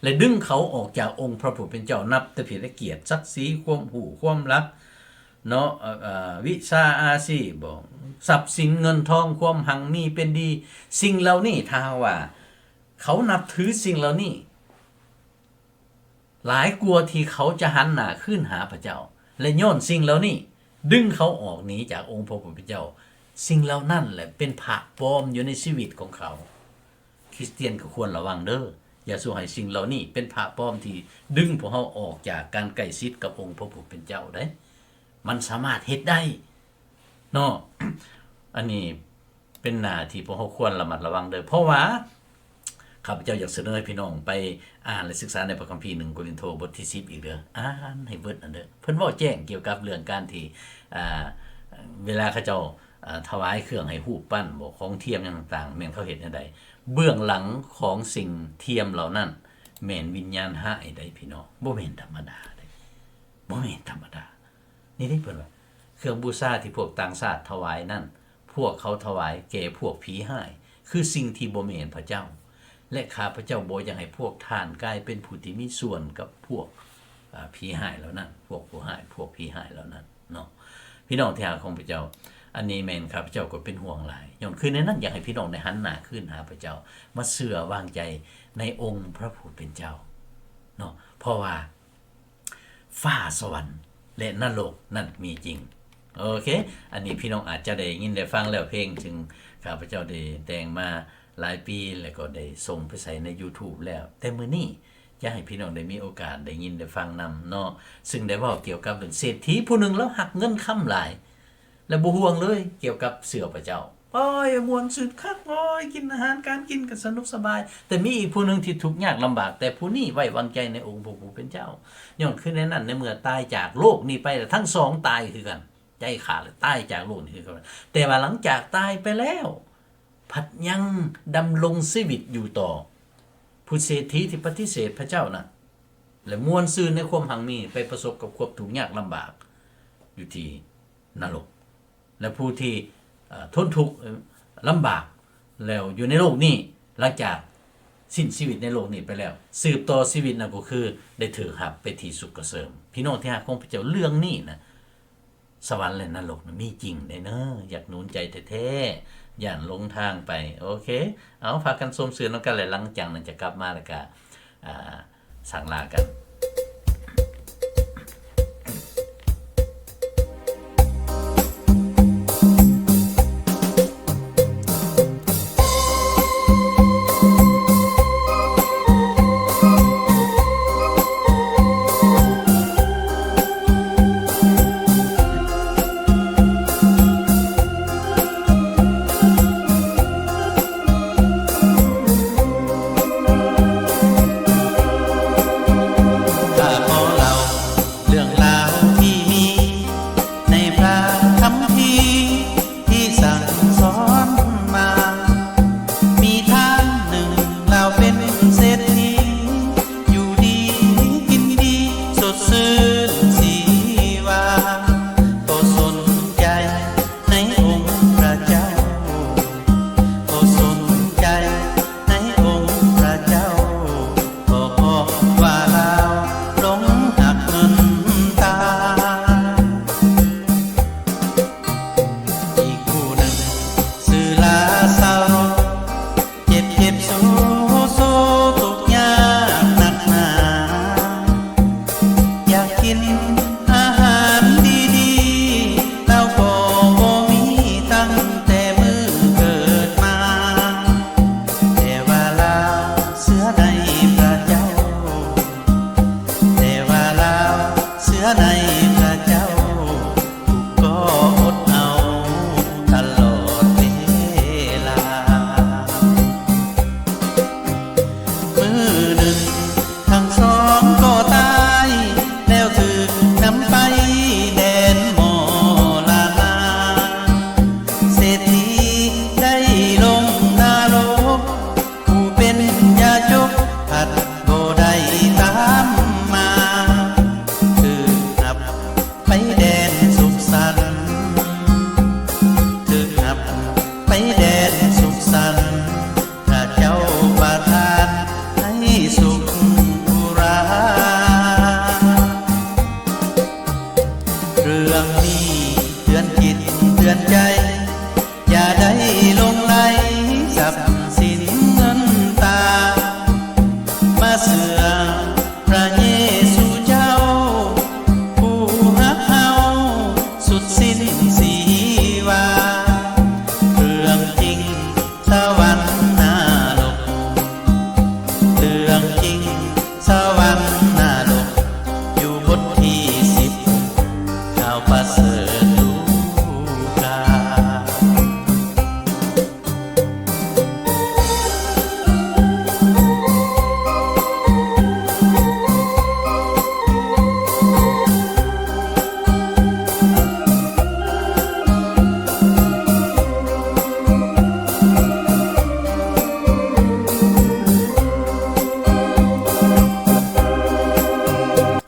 ແລະ ດຶງເຂົາອອກຈາກອົງພະຜູ້ເປັນເຈົ້າ, ນັບແຕ່ເພດກຽດ, ສັກສີ, ຄວາມຮູ້, ຄວາມລັບເນາະ, ເອີ ເອີ ວິຊາອາຊີບ, ຊັບສິນເງິນທອງ, ຄວາມຮັ່ງມີເປັນດີ. ສິ່ງເຫຼົ່ານີ້, ຖ້າຫາກວ່າເຂົານັບຖືສິ່ງເຫຼົ່ານີ້ຫຼາຍກວ່າທີ່ເຂົາຈະຫັນໜ້າຄືນຫາພະເຈົ້າ, ແລະ ຍ້ອນສິ່ງເຫຼົ່ານີ້ດຶງເຂົາອອກໜີຈາກອົງພະຜູ້ເປັນເຈົ້າ, ສິ່ງເຫຼົ່ານັ້ນແຫຼະເປັນພະປອມຢູ່ໃນຊີວິດຂອງເຂົາ. ຄຣິສຕຽນກໍຄວນລະວັງເດີ້, ຢ່າສູ່ໃຫ້ສິ່ງເຫຼົ່ານີ້ເປັນພະປອມທີ່ດຶງພວກເຮົາອອກຈາກການໃກ້ຊິດກັບອົງພະຜູ້ເປັນເຈົ້າໄດ໋. ມັນສາມາດເຮັດໄດ້ເນາະ. ອັນນີ້ເປັນໜ້າທີ່ພວກເຮົາຄວນລະມັດລະວັງເດີ້, ເພາະວ່າຂ້າພະເຈົ້າຢາກສະເໜີໃຫ້ພີ່ນ້ອງໄປອ່ານ ແລະ ສຶກສາໃນພະຄຳພີໜຶ່ງໂກລິນໂທ ບົດທີສິບອີກເດີ້. ອ່ານໃຫ້ເບິດນັ້ນເດີ້. ເພິ່ນເວົ້າແຈ້ງກ່ຽວກັບເລື່ອງການທີ່ ອ່າ ເວລາເຂົາເຈົ້າ ອ່າ ຖວາຍເຄື່ອງໃຫ້ຮູບປັ້ນບໍ ຂອງທຽມຫຍັງຕ່າງໆ ແມ່ນເຂົາເຮັດແນວໃດ? ເບື້ອງຫຼັງຂອງສິ່ງທຽມເຫຼົ່ານັ້ນ ແມ່ນວິນຍານຮ້າຍໄດ໋ພີ່ນ້ອງ, ບໍ່ແມ່ນທຳມະດາເດ້, ບໍ່ແມ່ນທຳມະດາ. ນີ້ເດ້ເພິ່ນວ່າ ເຄື່ອງບູຊາທີ່ພວກຕ່າງຊາດຖວາຍນັ້ນ ພວກເຂົາຖວາຍແກ່ພວກຜີຮ້າຍ, ຄືສິ່ງທີ່ບໍ່ແມ່ນພະເຈົ້າ. ແລະ ຂ້າພະເຈົ້າບໍ່ຢາກໃຫ້ພວກທ່ານກາຍເປັນຜູ້ທີ່ມີສ່ວນກັບພວກ ອາ ຜີຮ້າຍເຫຼົ່ານັ້ນ, ພວກຜູ້ຮ້າຍ, ພວກຜີຮ້າຍເຫຼົ່ານັ້ນເນາະ. ພີ່ນ້ອງທີ່ຮັກຂອງພະເຈົ້າ, ອັນນີ້ແມ່ນຂ້າພະເຈົ້າກໍເປັນຫ່ວງຫຼາຍ. ຍ້ອນຄືແນວນັ້ນ ຢາກໃຫ້ພີ່ນ້ອງໄດ້ຫັນໜ້າຄືນຫາພະເຈົ້າ, ມາເຊື່ອວາງໃຈໃນອົງພະຜູ້ເປັນເຈົ້າເນາະ, ເພາະວ່າ ຟ້າສະຫວັນ ແລະ ນະລົກນັ້ນມີຈິງ. ໂອເຄ, ອັນນີ້ພີ່ນ້ອງອາດຈະໄດ້ຍິນໄດ້ຟັງແລ້ວ, ເພງເຊິ່ງຂ້າພະເຈົ້າໄດ້ແຕ່ງມາຫຼາຍປີ ແລະ ກໍໄດ້ສົ່ງໄປໃສ່ໃນ YouTube ແລ້ວ, ແຕ່ມື້ນີ້ຈະໃຫ້ພີ່ນ້ອງໄດ້ມີໂອກາດໄດ້ຍິນໄດ້ຟັງນຳເນາະ, ເຊິ່ງໄດ້ເວົ້າກ່ຽວກັບເລື່ອງເສດຖີຜູ້ໜຶ່ງ ລາວຮັກເງິນຄຳຫຼາຍ ແລະ ບໍ່ຫ່ວງເລີຍກ່ຽວກັບເຊື່ອພະເຈົ້າ. ໂອ້ຍ ມ່ວນຊື່ນຄັກ, ໂອ້ຍ ກິນອາຫານການກິນກໍສະໜຸກສະບາຍ. ແຕ່ມີອີກຜູ້ໜຶ່ງທີ່ທຸກຍາກລຳບາກ, ແຕ່ຜູ້ນີ້ໄວ້ວາງໃຈໃນອົງພະຜູ້ເປັນເຈົ້າ. ຍ້ອນຄືແນວນັ້ນ, ໃນເມື່ອຕາຍຈາກໂລກນີ້ໄປແລ້ວ, ທັງສອງຕາຍຄືກັນ, ໃຈຂາດແລ້ວ, ຕາຍຈາກໂລກນີ້ຄືກັນ. ແຕ່ວ່າຫຼັງຈາກຕາຍໄປແລ້ວ, ພັດຍັງດຳລົງຊີວິດຢູ່ຕໍ່. ຜູ້ເສດຖີທີ່ປະຕິເສດພະເຈົ້ານັ້ນ ແລະ ມ່ວນຊື່ນໃນຄວາມຮັ່ງມີ, ໄປປະສົບກັບຄວາມທຸກຍາກລຳບາກຢູ່ທີ່ນະລົກ. ແລະ ຜູ້ທີ່ ເອີ ທົນທຸກ ເອີ ລຳບາກແລ້ວຢູ່ໃນໂລກນີ້, ຫຼັງຈາກສິ້ນຊີວິດໃນໂລກນີ້ໄປແລ້ວ, ສືບຕໍ່ຊີວິດນັ້ນກໍຄືໄດ້ຖືກຮັບໄປທີ່ສຸກກະເສີມ. ພີ່ນ້ອງທີ່ຮັກຂອງພະເຈົ້າ, ເລື່ອງນີ້ນະ ສະຫວັນ ແລະ ນະລົກນະ ມີຈິງເດ້ເນີ, ຢາກໜູນໃຈແທ້ໆ, ຢ້ານຫຼົງທາງໄປ. ໂອເຄ, ເອົາ, ພາກັນຊົມຊື່ນນຳກັນ, ແລະ ຫຼັງຈາກນັ້ນຈະກັບມາ ແລ້ວກະ ອ່າ ສັ່ງລາກັນ. ເຕືອນຈິດເຕືອນໃຈ ຢ່າໄດ້ຫຼົງໄຫຼຊັບສິນເງິນຕາ ມາເຊື່ອພະເຢຊູເຈົ້າ ຜູ້ຮັກເຮົາສຸດສິ້ນຊີວາ ເລື່ອງຈິງ ສະຫວັນນະລົກ ເລື່ອງຈິງ ສະຫວັນນະລົກ ຢູ່ບົດທີສິບ ຂ່າວປະເສີດລູກາ.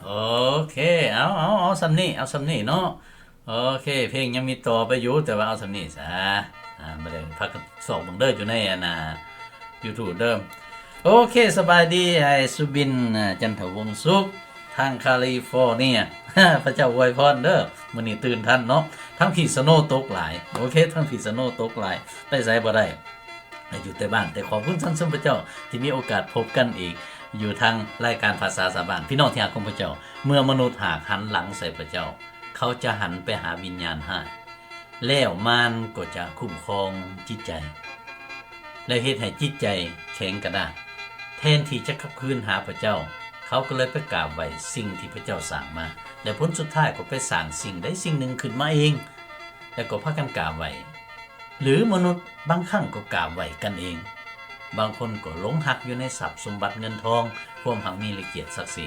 ໂອເຄ ເອົາ ເອົາ ເອົາສ່ຳນີ້ ເອົາສ່ຳນີ້ເນາະ. ໂອເຄ ເພງຍັງມີຕໍ່ໄປຢູ່ ແຕ່ວ່າເອົາສ່ຳນີ້ຊະ. ອ່າ ບໍ່ໄດ້ພັກສອກເບິ່ງເດີ ຢູ່ໃນອັນນ່າ YouTube ເດີ. ໂອເຄ ສະບາຍດີ ອ້າຍສຸບິນ ຈັນທະວົງສຸກ ທາງຄາລີຟໍເນຍ ພະເຈົ້າອວຍພອນເດີ. ມື້ນີ້ຕື່ນທັນເນາະ ທາງພີ້ສະໂນຕົກຫຼາຍ. ໂອເຄ ທາງພີ້ສະໂນຕົກຫຼາຍ ໄປໃສບໍ່ໄດ້ ໃຫ້ຢູ່ແຕ່ບ້ານ. ແຕ່ຂອບຄຸນສັນເສີນພະເຈົ້າ ທີ່ມີໂອກາດພົບກັນອີກ ຢູ່ທາງລາຍການພາສາຊາວບ້ານ. ພີ່ນ້ອງທີ່ຮັກຂອງພະເຈົ້າ, ເມື່ອມະນຸດຫາກຫັນຫຼັງໃສ່ພະເຈົ້າ, ເຂົາຈະຫັນໄປຫາວິນຍານຮ້າຍ, ແລ້ວມານກໍຈະຄຸ້ມຄອງຈິດໃຈ ແລະ ເຮັດໃຫ້ຈິດໃຈແຂງກະດ້າງ. ແທນທີ່ຈະກັບຄືນຫາພະເຈົ້າ, ເຂົາກໍເລີຍໄປກາບໄຫວ້ສິ່ງທີ່ພະເຈົ້າສ້າງມາ, ແລະ ຜົນສຸດທ້າຍກໍໄປສ້າງສິ່ງໃດສິ່ງໜຶ່ງຂຶ້ນມາເອງ, ແລ້ວກໍພາກັນກາບໄຫວ້. ຫຼືມະນຸດບາງຄັ້ງກໍກາບໄຫວ້ກັນເອງ. ບາງຄົນກໍຫຼົງຮັກຢູ່ໃນຊັບສົມບັດເງິນທອງ, ຄວາມຮັ່ງມີ ແລະ ກຽດສັກສີ.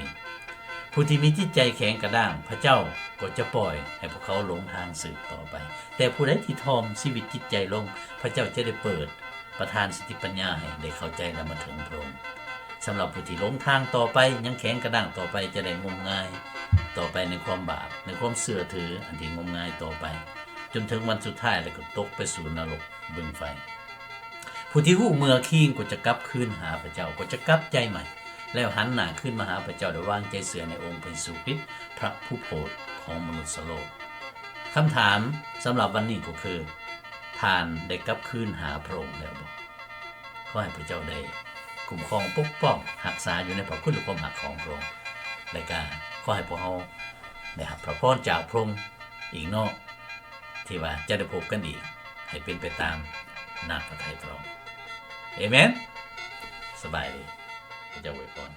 ຜູ້ທີ່ມີຈິດໃຈແຂງກະດ້າງ, ພະເຈົ້າກໍຈະປ່ອຍໃຫ້ພວກເຂົາຫຼົງທາງສືບຕໍ່ໄປ. ແຕ່ຜູ້ໃດທີ່ຖ່ອມຊີວິດຈິດໃຈລົງ, ພະເຈົ້າຈະໄດ້ເປີດປະທານສະຕິປັນຍາໃຫ້ໄດ້ເຂົ້າໃຈ ແລະ ມາເຖິງພະອົງ. ສຳລັບຜູ້ທີ່ຫຼົງທາງຕໍ່ໄປ, ຍັງແຂງກະດ້າງຕໍ່ໄປ, ຈະໄດ້ງົມງາຍຕໍ່ໄປໃນຄວາມບາບ, ໃນຄວາມເຊື່ອຖືອັນທີ່ງົມງາຍຕໍ່ໄປ, ຈົນເຖິງວັນສຸດທ້າຍ ແລ້ວກໍຕົກໄປສູ່ນະລົກບຶງໄຟ. ຜູ້ທີ່ຮູ້ເມື່ອຄີງກໍຈະກັບຄືນຫາພະເຈົ້າ, ກໍຈະກັບໃຈໃໝ່ ແລ້ວຫັນໜ້າຄືນມາຫາພະເຈົ້າ ແລະ ວາງໃຈເຊື່ອໃນອົງພະເຢຊູຄຣິດ, ພະຜູ້ໂຜດຂອງມະນຸດສະໂລກ. ຄຳຖາມສຳລັບວັນນີ້ກໍຄື, ທ່ານໄດ້ກັບຄືນຫາພະອົງແລ້ວບໍ່? ຂໍໃຫ້ພະເຈົ້າໄດ້ຄຸ້ມຄອງປົກປ້ອງຮັກສາຢູ່ໃນພະຄຸນ ແລະ ຄວາມຮັກຂອງພະອົງ, ແລະ ກໍຂໍໃຫ້ພວກເຮົາໄດ້ຮັບພະພອນຈາກພະອົງອີກເນາະ, ທີ່ວ່າຈະໄດ້ພົບກັນອີກ ໃຫ້ເປັນໄປຕາມນ້ຳພະໄທພະອົງ. ເອເມນ. ສະບາຍດີ. ພະເຈົ້າອວຍພອນ.